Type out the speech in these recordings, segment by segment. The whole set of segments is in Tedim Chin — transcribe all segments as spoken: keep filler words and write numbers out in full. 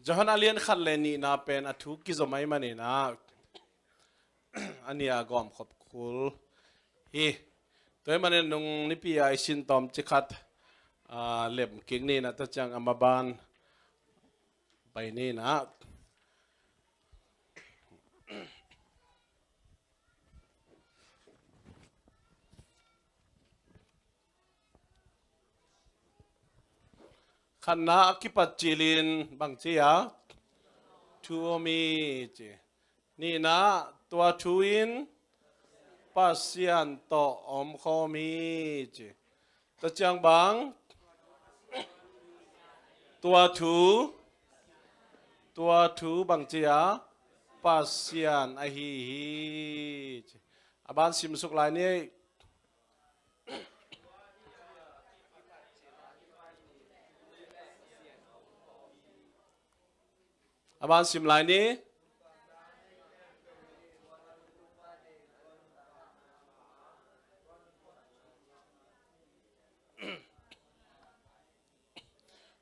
Johan a lian khat le nihna pen a thu kizom ahih manin ah, a nih a gawm khop kul hi. Tua ahih manin nung nipi a i sin tawm ci khat, ah, lem kik ni in ah, tua ciang a maban pai ni in ah. Khatna a kipat cilin bang ci a? Thu om hi ci. Nihna, tua thu in Pasian tawh om khawm hi ci. Tua ciang bang? Tua thu, tua thu bang ci a? Pasian ahi hi ci. A ban simsuk lai ni. A ban sim lai ni.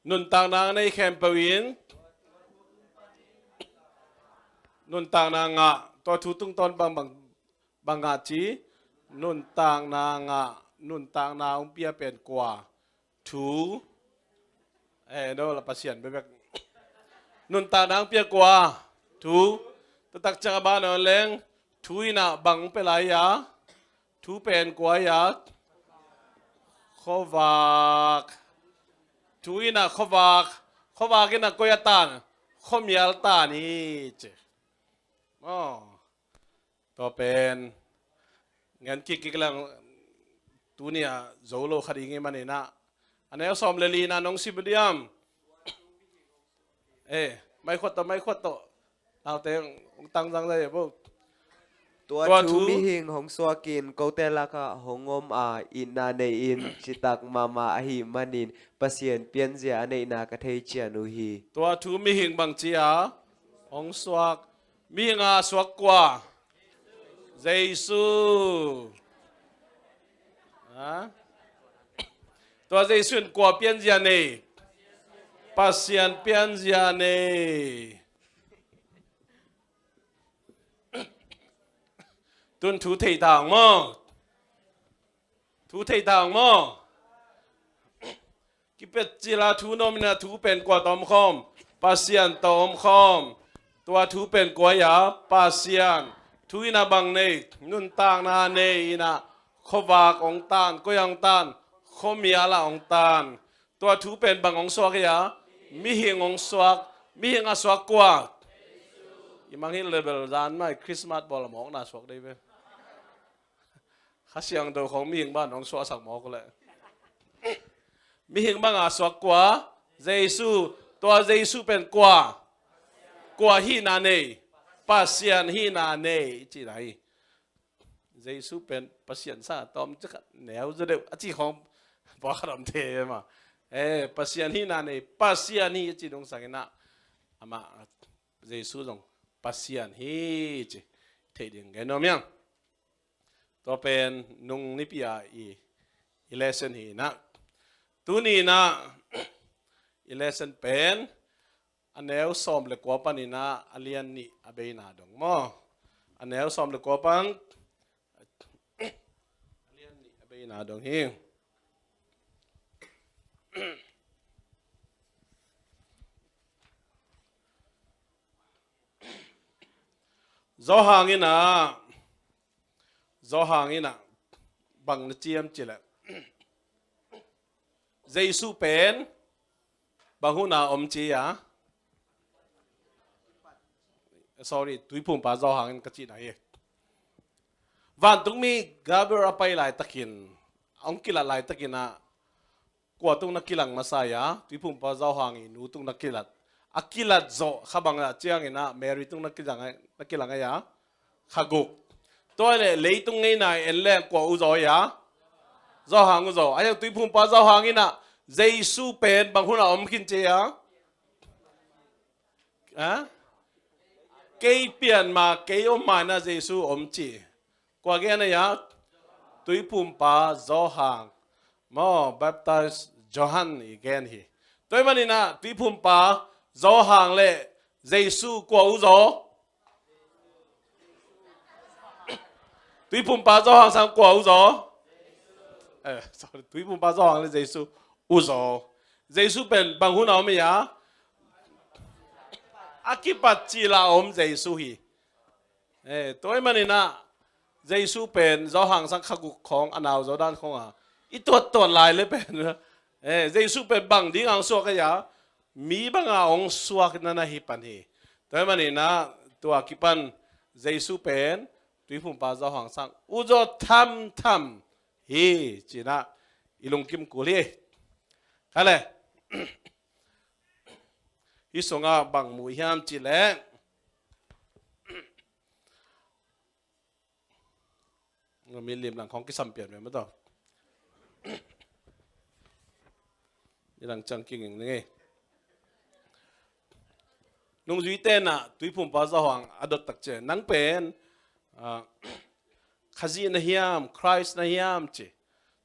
Nuntakna a nei khempeuh in nuntakna ngah, tua thu tungtawn bang, bang, bang ngah ci? Nuntakna ngah, nuntakna hong pia pen kua? Thu. Eh, no, la Pasian bekbek. Nuntakna hong pia kua? Thu. Tua tak ciang a ban hong leng, thu in ah bang hong pia lai a? Thu pen kua hi a? Khuavak. Thu in ah khuavak. Khuavak in ah koi a tan? Khuamial tan hi ci. Oh. Tua pen ngen kik kik leng, tuni a zo lo kha ding ahih manin ah, a neu sawm le lina nong sim diam? Eh, mai khuat tawh, mai khuat tawh. Naute hong tang zang zai bo. Tua thu mihing hong suakin kote lakah hong om a, itna nei-in citak mahmah ahih manin Pasian pianzia a neihna ka thei cian uh hi. Tua thu mihing bang ci a hong suak? Mihing a suak kua? Jesu. Ha? Tua Jesu in kua pianzia nei? Pasian pianzia nei. Tun thu thei ta hang maw? Thu thei ta hang maw? Kipet cila thu na om in ah, thu pen kua tawh om khawm? Pasian tawh om khawm. Tua thu pen kua hi a? Pasian. Thu in ah bang nei? Nuntakna nei in ah, khuavak hong tan. Koi ah hong tan? Khuamial ah hong tan. Tua thu pen bang hong suak hi a? Mihing hong suak. Mihing a suak kua? I mangngilh le bel zan mai Christmas bawl a mawkna suak dei ve. Kha Siangtho khawng mihing bang hong suaksak mawk uh leh. Mihing bang a suak kua? Jesu. Tua Jesu pen kua? Kua hihna nei? Pasian hihna nei cihna hi. Jesu pen Pasian sang a tawm cik khat neu zaw deuh a ci khawng pawlkhat om thei e maw. Eh, Pasian hihna nei, Pasian hi a ci nungsang in ah, amah Jesu zong Pasian hi ci theih ding gen nuam hi hang. Tua pen nung nipi a i, i lesson hi in ah. Tuni in ah i lesson pen a neu sawm le kua pan in ah a lian nih a beina dong maw? A neu sawm le kua pan a lian nih a beina dong hi. Zawhang in ah, Zawhang in ah bang na ciam ci leh, Jesu pen bang hun a om ci a? Sorry, Tuiphumpa Zawhang in ka cihna hi. Vantungmi Gabriel a pai laitakin, a hong kilat laitakin ah, kua tung na kilang masa hi a? Tuiphumpa Zawhang i nu tung na kilat. A kilat zawh kha bang ah ciangin ah Mary tung na kilang, na kilang hi a? Kha guk. Tua leh leitung ngeina en leng kua uh zaw hi a? Zawhang uh zaw. A hiang Tuiphumpa Zawhang in ah Jesu pen bang hun a om khin ci a? Ha? Kei pian ma, kei om ma in ah Jesu om ci. Kua gen a hi a? Tuiphumpa Zawhang. Maw, Baptist Johan i gen hi. Tua ahih manin ah Tuiphumpa Johan le Jesu kua uh zaw? Tuiphumpa Johan sang kua uh zaw? Eh, sorry, Tuiphumpa Johan le Jesu uh zaw. Jesu pen bang hun a om hi a? A kipat cil a om Jesu hi. Eh, tua ahih manin ah Jesu pen Johan sang kha guk khawng a nau zaw dan khawng a i tuattuat lai le pen, eh, Jesu pen bang ding a hong suak ahi a, mi banga hong suak na na hi pan hi. Tua ahih manin ah tua kipan Jesu pen Tuiphumpa Johan sang uh zaw thamtham hi ci-in ah i lungkim kul hi. Kha le. Hih sungah bang mu hiam cih leh, mi lim lang khawng kisam pian ve maw taw. Ni lang ciang kinging ning ei. Nungzuite in ah Tuiphumpa Johan a dot tak ciang, nang pen, ah, Khazih na hiam, Christ na hiam ci.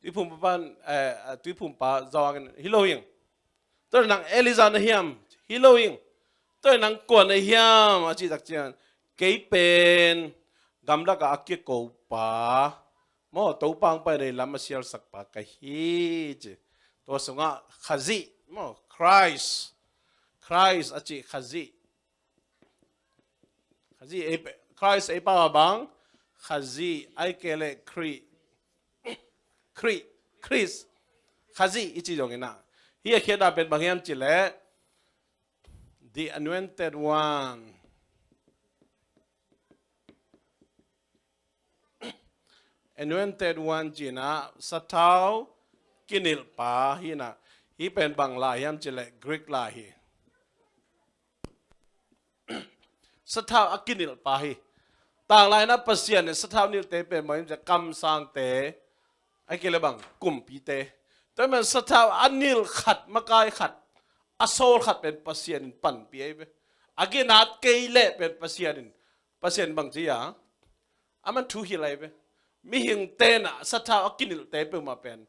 Tuiphumpa pan, eh, Tuiphumpa Johan in, hi lo ing. Tua nang Elijah na hiam? Hi lo ing. Tua nang kua na hiam a cih tak ciang, kei pen gamlak ah a kiko pa maw, Topa hong pai na lam a sialsak pa ka hi ci. Tua sungah Khazih maw, Christ. Christ a cih Khazih. Khazih ei, Christ ei pau a bang? Khazih, ahih kei leh Khrih. Khrih, Khrist. Khazih i ci zongin ah, hih a khiatna pen bang hiam cih leh, the anointed one. Anointed one ci-in ah sathau kinilhpa hi-in ah, hih pen bang la hiam cih leh Greek la hi. Sathau a kinilhpa hi. Tanglai-in ah Pasian in sathau nilhte pen bang hiam cih leh kamsangte, ahih kei leh bang, kumpite. Tua ahih manin sathau a nilh khat, makai khat, a sawl khat pen Pasian in panpih ahi ve. A ginat kei leh pen Pasian in, Pasian bang ci a, aman thuhilh ahi ve. Mihingte in ah sathau a kinilhte peuhmah pen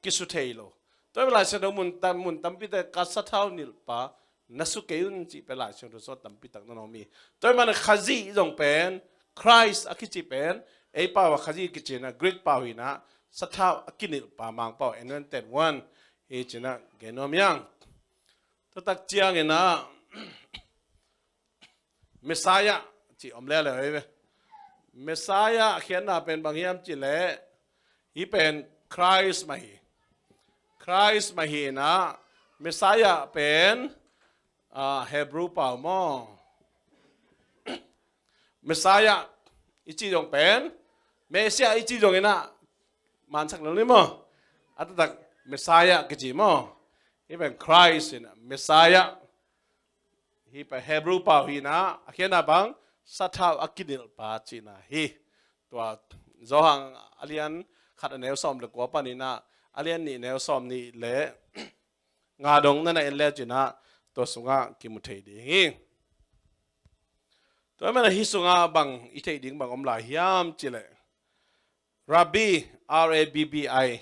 kisu thei lo. Tua ahih manin Lai Siangtho mun tam, mun tampite ka sathau nilhpa na su kei un cih pen Lai Siangtho sung tampi tak na na om hi. Tua ahih manin Khazih zong pen, Christ a kici pen, ei pau a Khazih kici-in ah, Greek pau hi-in ah, sathau a kinilhpa Mangpau, anointed one hi ci-in ah gen nuam hi ing. Tua tak ciangin ah Messiah cih om leuleu hi ve. Messiah khiatna pen bang hiam cih leh, hih pen Christ mah hi. Christ mah hi-in ah, Messiah pen, ah, Hebrew pau maw. Messiah i ci zong pen, Messiah i ci zongin ah, mansak lo ni maw. A taktak Messiah kici maw. Hih pen Christ hi-in ah, Messiah. Hih pen Hebrew pau hi-in ah, a khiatna bang, sathau a kinilhpa cihna hi. Tua Johan a lian khat a neu sawm le kua panin ah, a lian nih neu sawm nih le nga dong na na en le cin ah, tua sungah kimu thei ding hi. Tua ahih manin hih sungah bang i theih ding bang om lai hiam cih leh, Rabbi, R A B B I.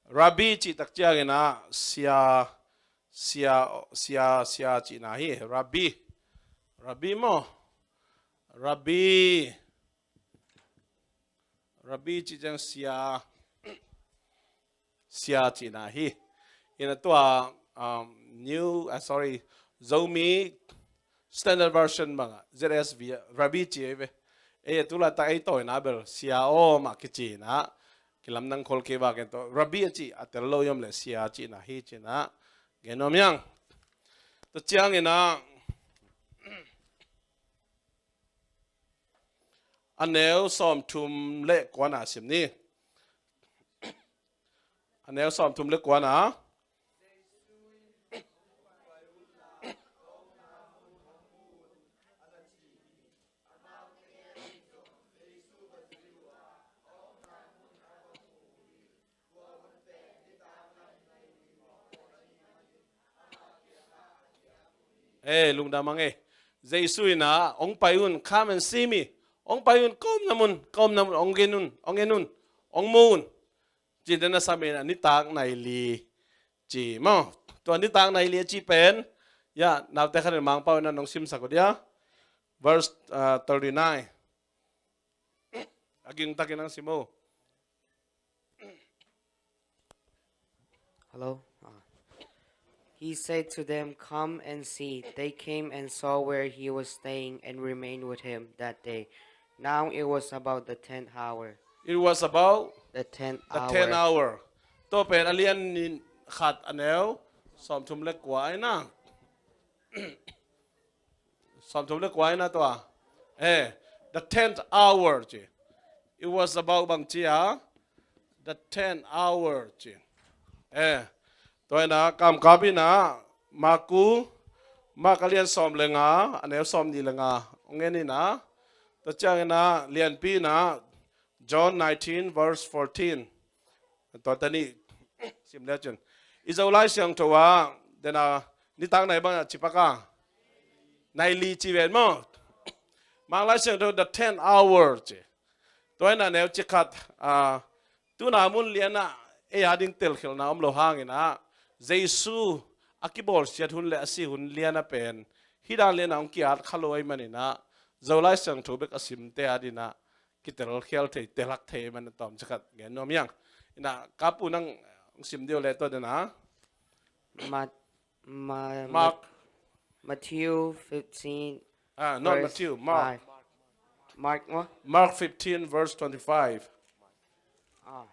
Rabbi cih tak ciangin ah sia, sia, sia, sia cihna hi. Rabbi. Rabbi maw. Rabbi. Rabbi cih ciang sia, sia cihna hi. Ina tua, um, new, ah, sorry, Zomi Standard Version bangah, Z S V, Rabbi ci ei ve. Ei, tu laitak ei tawina bel sia aw mah kici-in ah, kilamdang khol kei vak in tua Rabbi a cih a tel lo i om leh sia cihna hi ci-in ah gen nuam hi ing. Tua ciangin ah, a neu sawmthum le kuana sim ni. A neu sawmthum le kuana. Eh, lungdam hang e. Jesu in ah, hong pai un, come and see me. Hong pai un, ka omna mun, ka omna mun, hong gen un, hong en un, hong mu un. Ci-in na sam in ah, nitak nai li ci maw. Tua nitak nai li a cih pen, Ya, naute khat in Mangpau in a nong simsak uh dia. Verse, ah, thirty-nine. A gingtakin ang sim uh. Hello? Ah. He said to them, "Come and see." They came and saw where he was staying and remained with him that day. Now it was about the tenth hour. It was about the tenth the hour. Tenth hour. Tua pen a lian nih khat a neu sawmthum le kua ai na. Sawmthum le kua ai na tua. Eh, the tenth hour ci. It was about bang ci a? The tenth hour ci. Eh, tua ina kamkap ina Maku, Mak a lian sawm le nga, a neu sawm nih le nga. Ong en ina. Tua ciang ina lianpi ina John nineteen verse fourteen. Tua tani sim le cin. I Zolai Siangtho a, dena nitak nai bang a ci pak a. Nai li ci ven maw. Manglai Siangtho the tenth hour ci. Tua ina neu ci khat, ah, tuna mun lian a, ei a ding telkhialhna om lo hang ina. Jesu a kibawlsiat hun le a si hun lian a pen. Hi dan lian a ong ki-at kha lo ai man ina. Zolai Siangtho bek a simte a dina. Kitelkhial thei, telhak thei man a tawm ci khat ngen nuam hiang. Ina kapu nang sim deuh le tua dena. Ma-, ma-, Mark. Matthew fifteen, ah, not verse Matthew, Mark. Five. Mark what? Mark fifteen verse twenty-five. Ah.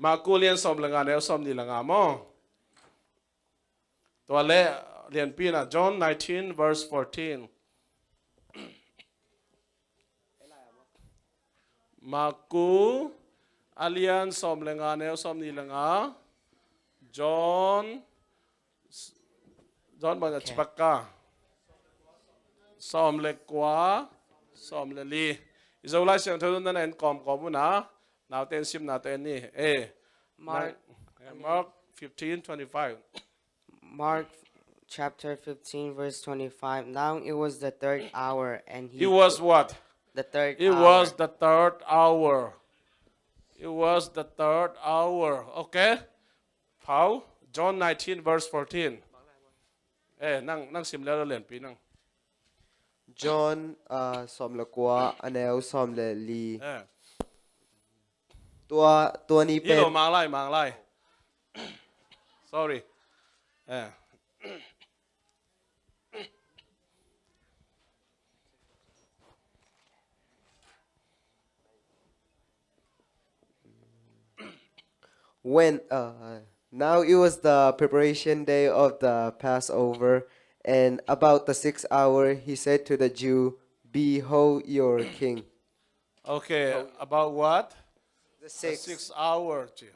Maku lian sawm le nga neu sawm nih le nga maw. Tua le lianpi ina John nineteen verse fourteen. Maku a lian sawm le nga neu sawm nih le nga. John, John bang a ci pak a? Sawm le kua, sawm le li. I Zolai Siangtho na en kawmkawm una. Naute in simna tua en ni. Eh, Mark. Mark fifteen twenty-five. Mark chapter fifteen, verse twenty-five. Now it was the third hour, and he... It was what? The third hour. It was the third hour. It was the third hour. Okay? Pau? John nineteen, verse fourteen. Eh, nang, nang sim le lo lianpi nang. John, ah, sawm le kua, a neu sawm le li. Eh. Tua, tua ni pen. Hi lo, Manglai, Manglai. Sorry. Eh. When, uh, now it was the preparation day of the Passover, and about the sixth hour, he said to the Jew, "Behold your king." Okay, about what? The sixth. The sixth hour ci.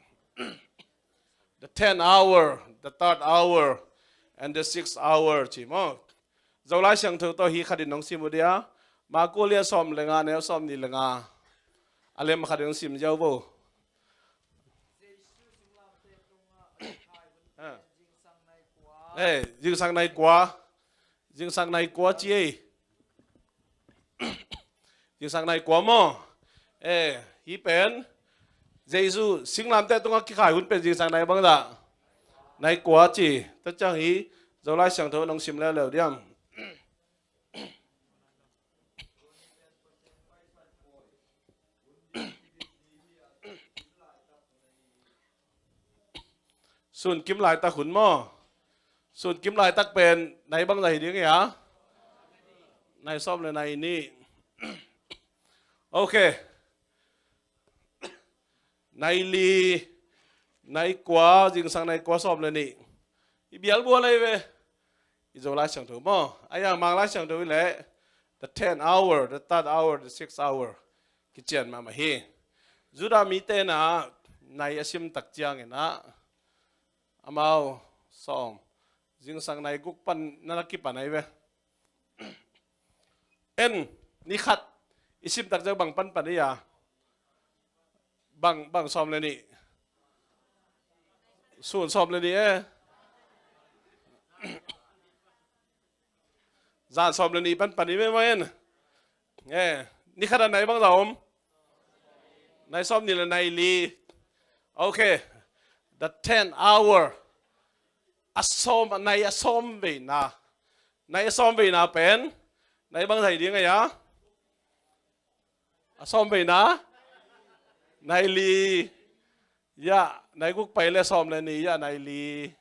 The tenth hour, the third hour, and the sixth hour ci maw. Zolai Siangtho tawh hi khat in nong sim uh dia. Maku lian sawm le nga neu sawm nih le nga. A lem khat in nong sim ziau vo. Eh, zingsang nai kua. Zingsang nai kua ci ei. Zingsang nai kua maw. Eh, hi pen Jesu singlamteh tungah kikhai hun pen zingsang nai bangzah? Nai kua ci. Tua ciang hi Zolai Siangtho nong sim leuleu diam? Sun kim laitak hun maw? Sun kim laitak pen nai bangzah hi ding hia? Nai sawm le nai nih. Ok. Nai li, nai kua, zingsang nai kua sawm le nih. I bialbual ahi ve. I Zolai Siangtho maw. Ahi a Manglai Siangtho hi leh the tenth hour, the third hour, the sixth hour. Kician mahmah hi. Judah mite na nai a sim tak ciangin ah amau sawm, zingsang nai guk pan na na kipan ahi ve. En, ni khat i sim tak ciang bang panpan hi a? Bang, bang sawm le nih? Sun sawm le nih eh. Zan sawm le nih panpan hi ve maw en. Eh, ni khat a nai bangzah om? Nai sawm nih le nai li. Ok. The tenth hour. a sawm, nai a sawm veina. Nai a sawm veina pen nai bang thei ding a ya? A sawm veina? Nai li. Ya, nai guk pai le sawm le nih, ya, nai li.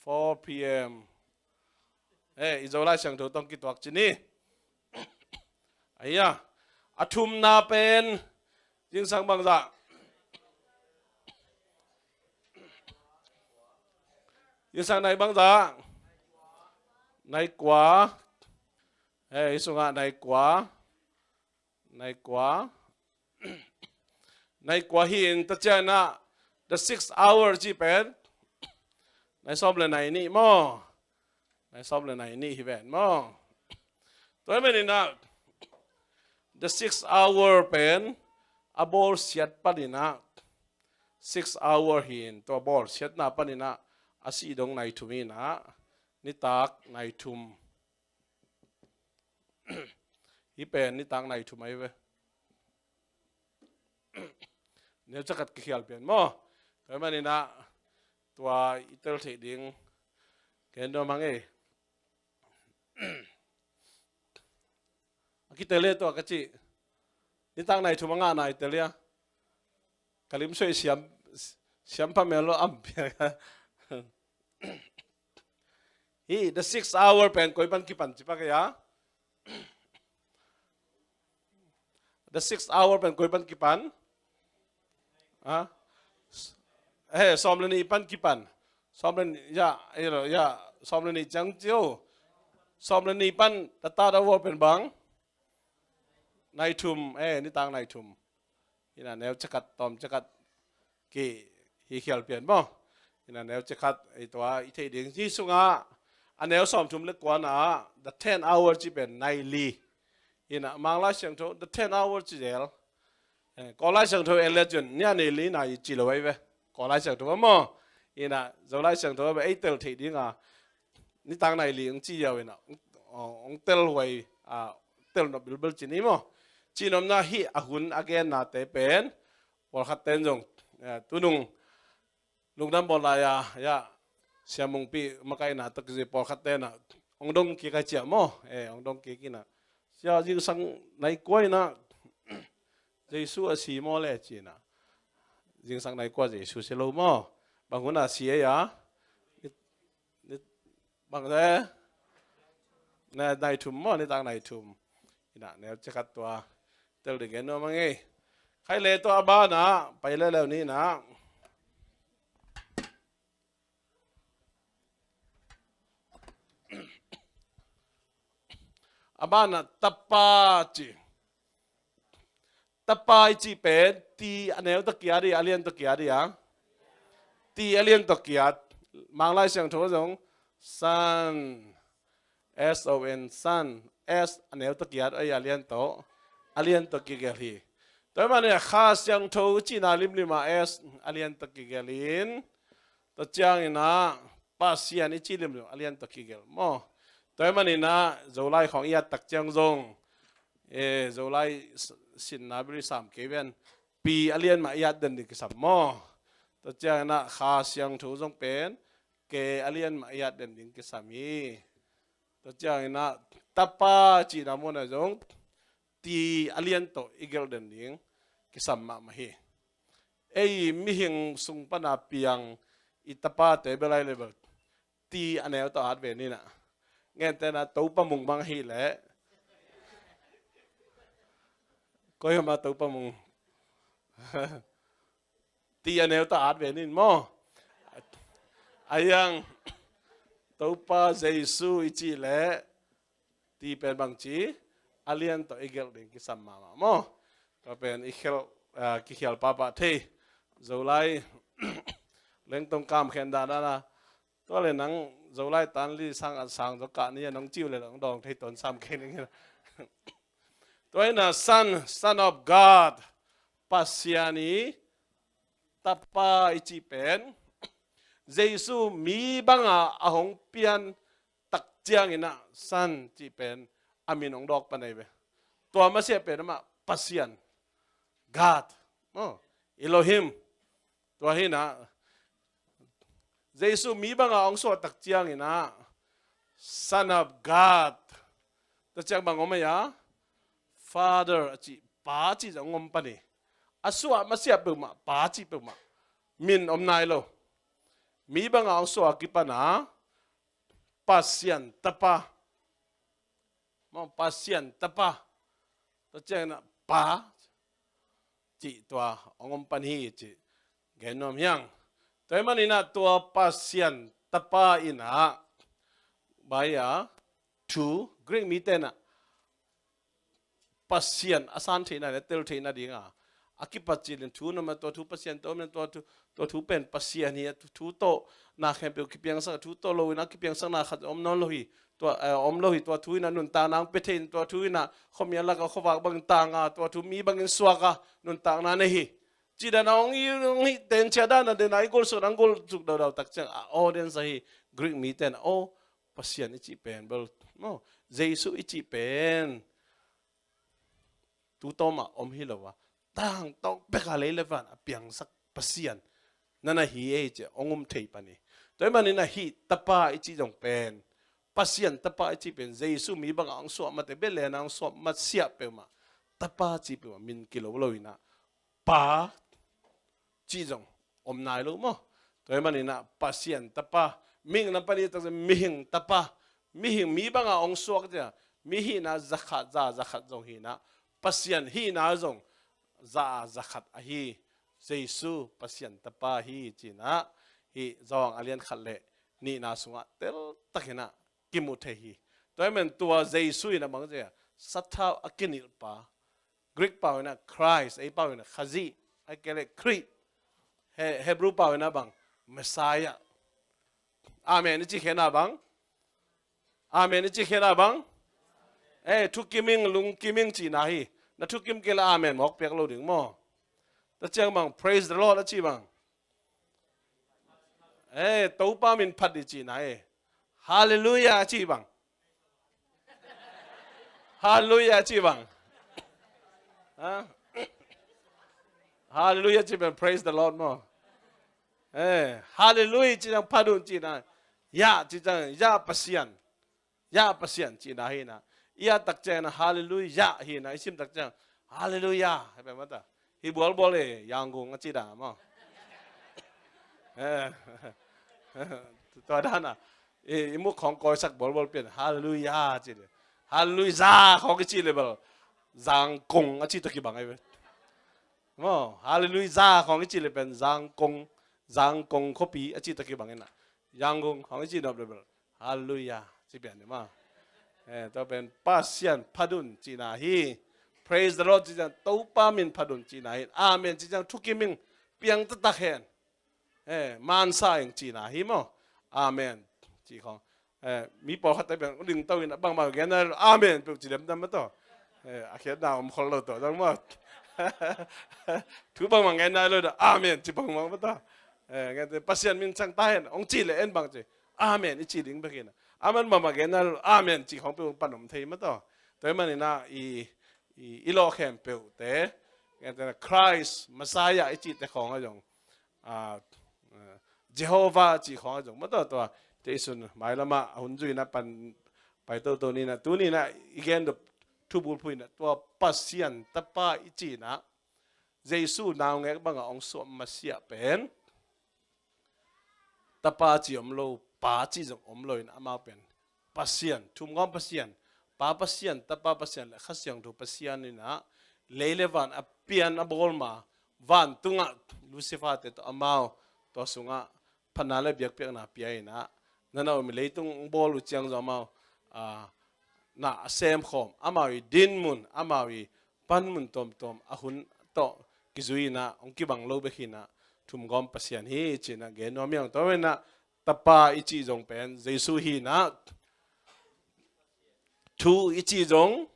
Four p.m. Eh, i Zolai Siangtho tawh kituak ci ni. Aya, a thumna pen zingsang bangzah? Zingsang nai bangzah? Nai kua. Eh, i sungah nai kua. Nai kua. Nai kua hi in, tua ciangin ah the sixth hour ci pen nai sawm le nai nih maw? Nai sawm le nai nih hi ven maw? Tua hi manin ah the sixth hour pen a bawlsiat panin ah, sixth hour hi in, tua bawlsiatna panin ah a sih dong nai thum hi in ah, nitak nai thum. Hih pen nitak nai thum ahi ve. Neu ciakat kikhial pian maw? Tua hi manin ah tua i tel theih ding gen nuam hang ei. A kitel e tua ka cih. Nitak nai thum a ngahna i tel ia. Ka lim suai siam, siam pha mel lo am piak. Hih the sixth hour pen koi pan kipan ci pak ia? The sixth hour pen koi pan kipan? Ha? Eh, sawm le nih pan kipan. Sawm le nih, ya, ya, sawm le nih ciang ci o. Sawm le nih pan the third hour pen bang? Nai thum, eh, nitak nai thum. Hi in ah neu ciakat, tawm ciakat ki hi khial pian maw? Hi in ah neu ciakat, ei tua i theih ding. Hih sungah a neu sawm thum le kuana ah the ten hour ci pen nai li. Hi in ah Manglai Siangtho the ten hour ci zel. Eh, Kawlai Siangtho en le cun nia nai li nai ci lo ahi ve. Kawlai Siangtho maw? Hi in ah Zolai Siangtho ei tel theih ding a, nitak nai li hong ci ziau in ah, hong, hong tel huai, ah, tel nop bilbil ci ni maw? Cihnopna hih a hun a gennate pen pawlkhat ten zong, eh, tunung lungdam bawl lai a, ya, Sia Mungpi makaihna tawh kizui pawlkhat ten ah hong dong kik a ciah maw? Eh, hong dong kik in ah, Sia, zingsang nai kua in ah Jesu a si maw le ci in ah. Zingsang nai kua Jesu si lo maw? Bang hun a si ei a? Ni, ni, bang le? Nai, nai thum maw, nitak nai thum. Hi in ah neu ciakat tua tel ding gen nuam hang ei. Khai le tua a banah pai le leu ni in ah. A banah tapa ci. Tapa i cih pen ti a neu tawh kiat hi, a lian tawh kiat hi a. Ti a lian tawh kiat. Manglai Siangtho zong Son. S O N, Son. S a neu tawh kiat, ei a lian tawh, a lian tawh kigelh hi. Tua hi manin ah Kha Siangtho cihna limlim ah S a lian tawh kigelh in, tua ciangin ah Pasian i cih limlim a lian tawh kigelh maw? Tua hi manin ah Zolai khawng i at tak ciang zong, eh, Zolai s-, sinna biri sam kei ven, P a lian mah i at den ding kisam maw? Tua ciangin ah Kha Siangtho zong pen K a lian mah i at den ding kisam hi. Tua ciangin ah tapa cihna munah zong ti a lian tawh i gelh den ding kisam mahmah hi. Ei mihing sung pana piang i tapate bel ai le bel ti a neu tawh at ve ni in ah. Ngente na Topa Mung bang ahih leh, koi hama Topa Mung? Ti a neu tawh at ve ni in maw? A yang Topa Jesu i cih leh ti pen bangci a lian tawh i gelh ding kisam mahmah maw? Tua pen i khial, ah, kikhial pahpah thei. Zolai lengtong kam khen dan a na. Tua le nang Zolai tan li sang an sang zo kah ni a nong ciu le nong dawng thei tuan sam kei ning. Tua hi in ah Son, Son of God, Pasian i tapa i cih pen, Jesu mi banga a hong pian tak ciangin ah Son cih pen a min hong dawk pan ahi ve. Tua masiah pen amah Pasian, God, oh, Elohim. Tua hi in ah Jesu mi banga hong suah tak ciangin ah, Son of God. Tua ciang bang om ei a? Father a cih, Pa cih zong om pan hi. A suah masiah peuhmah, Pa cih peuhmah. Min om nai lo. Mi banga hong suah a kipan a, Pasian Tapa. Maw, Pasian Tapa. Tua ciangin ah Pa cih tua hong om pan hi cih gen nuam hi hang. Tua ahih manin ah tua Pasian Tapa in ah, bai a, thu, Greek mite in ah Pasian a san theihna le tel theihna ding a, a kipat cil in thu na om a, tua thu Pasian tawh om in ah, tua thu, tua thu pen Pasian hi a, thu, thu tawh na khempeuh kipiangsak, thu tawh lo in ah kipiangsakna khat om nawn lo hi. Tua, eh, om lo hi, tua thu in ah nuntakna hong pia thei in, tua thu in ah khuamial lak a khuavak bangin tang a, tua thu mi bangin suak a, nuntakna nei hi. Cih dan a hong i, hong i tencia dan a den a i gol suk, hong gol suk daudau tak ciang a, aw, den sa hi. Greek mite in, aw, Pasian i cih pen bel, no, Jesu i cih pen tu tawm a om hi lo a, tangtawng bek a lei le van a piangsak Pasian na na hi ei ci-a hong um thei pan hi. Tua ahih manin ah hih Tapa i cih zong pen, Pasian Tapa i cih pen Jesu mi banga hong suah mate, Bethlehem a hong suah masiah peuhmah, Tapa cih peuhmah min kilo lo in ah, Pa cih zong om nai lo maw. Tua ahih manin ah Pasian Tapa, mihing lam pan i tak ciang mihing Tapa, mihing mi banga hong suak ciang, mi hihna zakhat, za zakhat zong hi in ah, Pasian hihna zong za zakhat ahi. Jesu Pasian Tapa hi ci-in ah, hih Johan a lian khat le nihna sungah teltak in ah kimu thei hi. Tua ahih manin tua Jesu in ah bang ci a, sathau a kinilhpa, Greek pau in ah Christ, ei pau in ah Khazih, ahih kei leh Khrih, He-, Hebrew pau in ah bang, Messiah. Amen i cih khin a bang? Amen i cih khin a bang? Eh, thukim ing, lungkim ing cihna hi. Na thukim kei leh amen mawk piak lo ding maw. Tua ciang bang, praise the Lord a cih bang? Eh, Topa min phat dih cihna hi. Hallelujah a cih bang? Hallelujah a cih bang? Ha? Hallelujah a cih bang, praise the Lord maw. Eh, hallelujah cih ciang phat un cihna. Yah cih ciang, Yah Pasian. Yah Pasian cihna hi in ah. I at tak ciang in ah hallelujah hi in ah. I sim tak ciang hallelujah hi pen mata. Hih bualbual e, Yangon a ci dan maw. Eh. Tua dan a, i, i muk khawng kawisak bualbual pen hallelujah ci leh, hallelujah khawng i cih leh bel Zangkong a cih tawh kibang ahi ve. Maw, hallelujah khawng i cih leh pen Zangkong, Zangkong khuapi a cih tawh kibang in ah, Yangon khawng i cih nop leh bel hallelujah ci pian ni maw. Eh, tua pen Pasian phat un cihna hi. Praise the Lord cih ciang Topa min phat un cihna hi. Amen cih ciang thukim ing, piang taktak hen. Eh, mansa ing cihna hi maw. Amen cih khawng. Eh, mi pawlkhat te pian, u ding to in a bangmah gen nai lo, amen peuh ci lemdam mah tawh. Eh, a khiatna om khol lo tawh dang maw. Thu bangmah gen nai lo dah, amen ci bangmah mah tawh. Eh, gen te, Pasian min sang ta hen hong cih leh en bang ci, amen i cih ding bek hi in ah. Amen bangmah gen nai lo, amen cih khawng peuh pan om thei mah tawh. Tua ahih manin ah i, i, i lawh khempeuh te, gen te na Christ, Messiah i cihte khawng ah zong, ah, ah, Jehovah cih khawng ah zong mah tawh tua, tei sun mailam ah a hun zui in ah pan pai toto ni in ah, tuni in ah i gen dop thu bulphuh in ah tua Pasian Tapa i cih in ah, Jesu naungek banga hong suah masiah pen Tapa cih om lo, Pa cih zong om lo in ah amau pen Pasian, thumgawm Pasian, Pa Pasian, Tapa Pasian le Kha Siangtho Pasian in ah lei le van a pian a bawl ma, vantungah Lucifer te tawh amau, tua sungah phatna le biakpiakna pia in ah, na na om i leitung bawl uh ciang zong amau, ah, na a semkhawm, amau i dinmun, amau i panmun tuamtuam a hun tawh kizui in ah hong kibang lo bek hi in ah, thumgawm Pasian hi ci in ah gen nuam hi hang. Tua in ah Tapa i cih zong pen Jesu hi in ah, thu i cih zong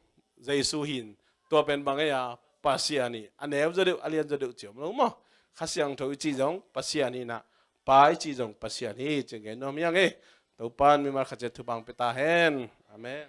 Jesu hi in, tua pen bang ei a, Pasian hi. A neu zaw deuh, a lian zaw deuh ci om lo maw. Kha Siangtho i cih zong Pasian hi in ah, Pa i cih zong Pasian hi ci gen nuam hi hang e. Topa'n mimal khat ciat thupha hong pia ta hen. Amen.